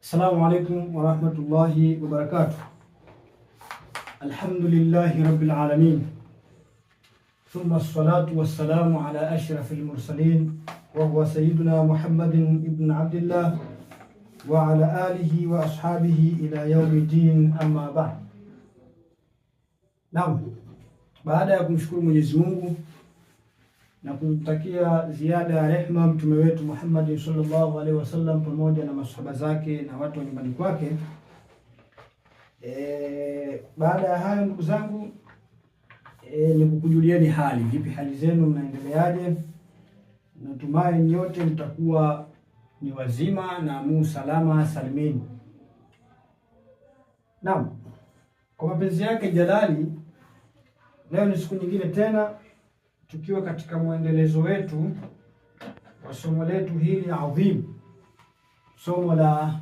Assalamu alaikum warahmatullahi wabarakatuh. Alhamdulillahi rabbil alamin. Thumma assalatu wassalamu ala ashrafil mursalin wa huwa sayyiduna Muhammadin ibn Abdillah wa ala alihi wa ashabihi ila yaumi din, amma ba'd. Naam, baada ya kumshukuru Mwenyezi Mungu na kumtakia ziada ya rehma mtume wetu Muhammad sallallahu alaihi wasallam pamoja na masahaba zake na watu wa nyumbani kwake. Baada ya hayo ndugu zangu, ni kukujulieni hali vipi, hali zenu, mnaendeleaje? Natumai nyote mtakuwa ni wazima na mu salama salimini. Naam, kwa mapenzi yake Jalali, leo ni siku nyingine tena tukiwa katika mwendelezo wetu wa somo letu hili adhim, somo la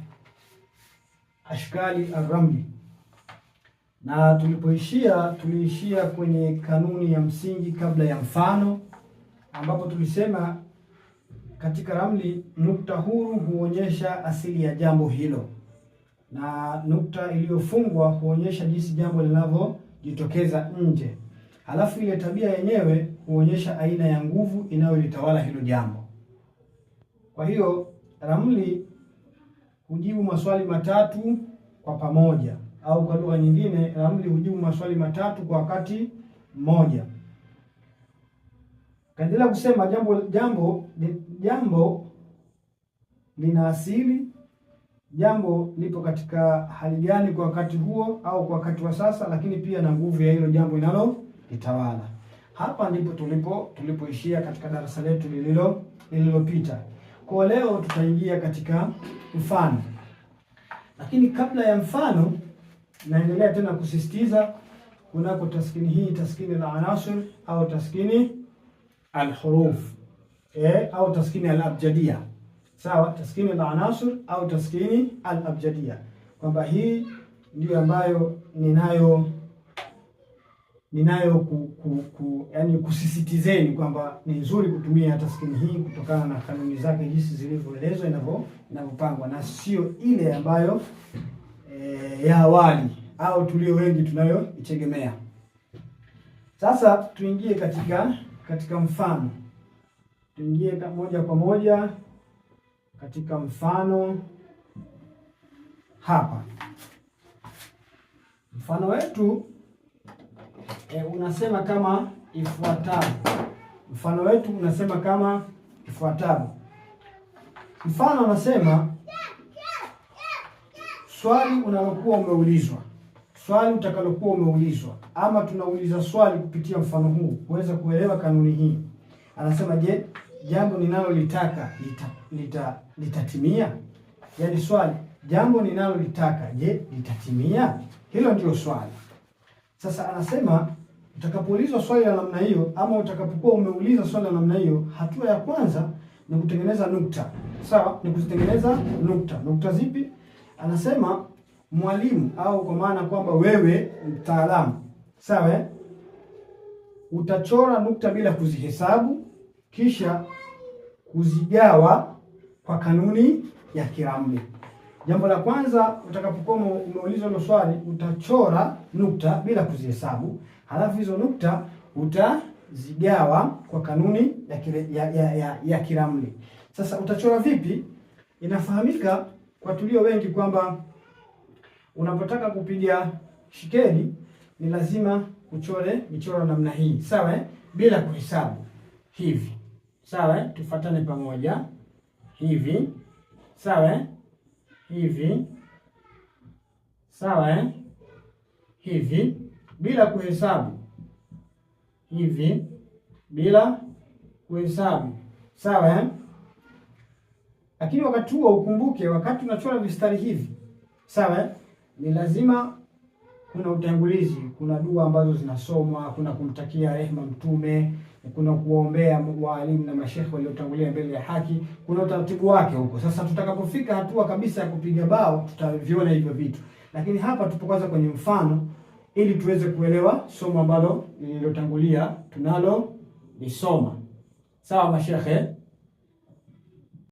ashkali arramli, na tulipoishia, tuliishia kwenye kanuni ya msingi kabla ya mfano, ambapo tulisema katika ramli nukta huru huonyesha asili ya jambo hilo na nukta iliyofungwa huonyesha jinsi jambo linavyojitokeza nje. Halafu ile tabia yenyewe huonyesha aina ya nguvu inayolitawala hilo jambo. Kwa hiyo ramli hujibu maswali matatu kwa pamoja, au kwa lugha nyingine, ramli hujibu maswali matatu kwa wakati mmoja. Kaendelea kusema jambo lina asili, jambo lipo katika hali gani kwa wakati huo au kwa wakati wa sasa, lakini pia na nguvu ya hilo jambo inalo itawala. Hapa ndipo tulipoishia katika darasa letu lililopita. Kwa leo tutaingia katika mfano, lakini kabla ya mfano, naendelea tena kusisitiza kunako taskini hii, taskini la anasir au taskini alhuruf au taskini alabjadia. Sawa, taskini la anasir au taskini alabjadia, kwamba hii ndiyo ambayo ninayo yani kusisitizeni kwamba ni nzuri kutumia taskini hii kutokana na kanuni zake jinsi zilivyoelezwa inavyopangwa, na sio ile ambayo ya awali au tulio wengi tunayoitegemea. Sasa tuingie katika mfano, tuingie moja kwa moja katika mfano hapa. Mfano wetu unasema kama ifuatavyo. Mfano wetu unasema kama ifuatavyo. Mfano unasema swali unalokuwa umeulizwa, swali utakalokuwa umeulizwa, ama tunauliza swali kupitia mfano huu kuweza kuelewa kanuni hii. Anasema, je, jambo ninalolitaka litatimia? Yaani swali, jambo ninalolitaka, je, litatimia? Hilo ndio swali. Sasa anasema utakapoulizwa swali la namna hiyo, ama utakapokuwa umeuliza swali la namna hiyo, hatua ya kwanza ni kutengeneza nukta. Sawa, ni kuzitengeneza nukta. Nukta zipi? Anasema mwalimu, au kwa maana kwamba wewe mtaalamu, sawa, utachora nukta bila kuzihesabu, kisha kuzigawa kwa kanuni ya kiramli. Jambo la kwanza utakapokuwa umeulizwa hilo swali, utachora nukta bila kuzihesabu, halafu hizo nukta utazigawa kwa kanuni ya kiramli. Sasa utachora vipi? Inafahamika kwa tulio wengi kwamba unapotaka kupiga shikeli ni lazima uchore michoro namna hii, sawa, bila kuhesabu hivi, sawa. Tufuatane pamoja hivi, sawa, hivi, sawa, hivi bila kuhesabu, hivi bila kuhesabu, sawa. Lakini wakati huo ukumbuke, wakati unachora vistari hivi, sawa, ni lazima kuna utangulizi, kuna dua ambazo zinasomwa, kuna kumtakia rehema Mtume, kuna kuombea waalimu na mashehe waliotangulia mbele ya haki, kuna utaratibu wake huko. Sasa tutakapofika hatua kabisa ya kupiga bao tutaviona hivyo vitu, lakini hapa tupo kwanza kwenye mfano ili tuweze kuelewa somo ambalo lililotangulia tunalo lisoma. Sawa mashehe?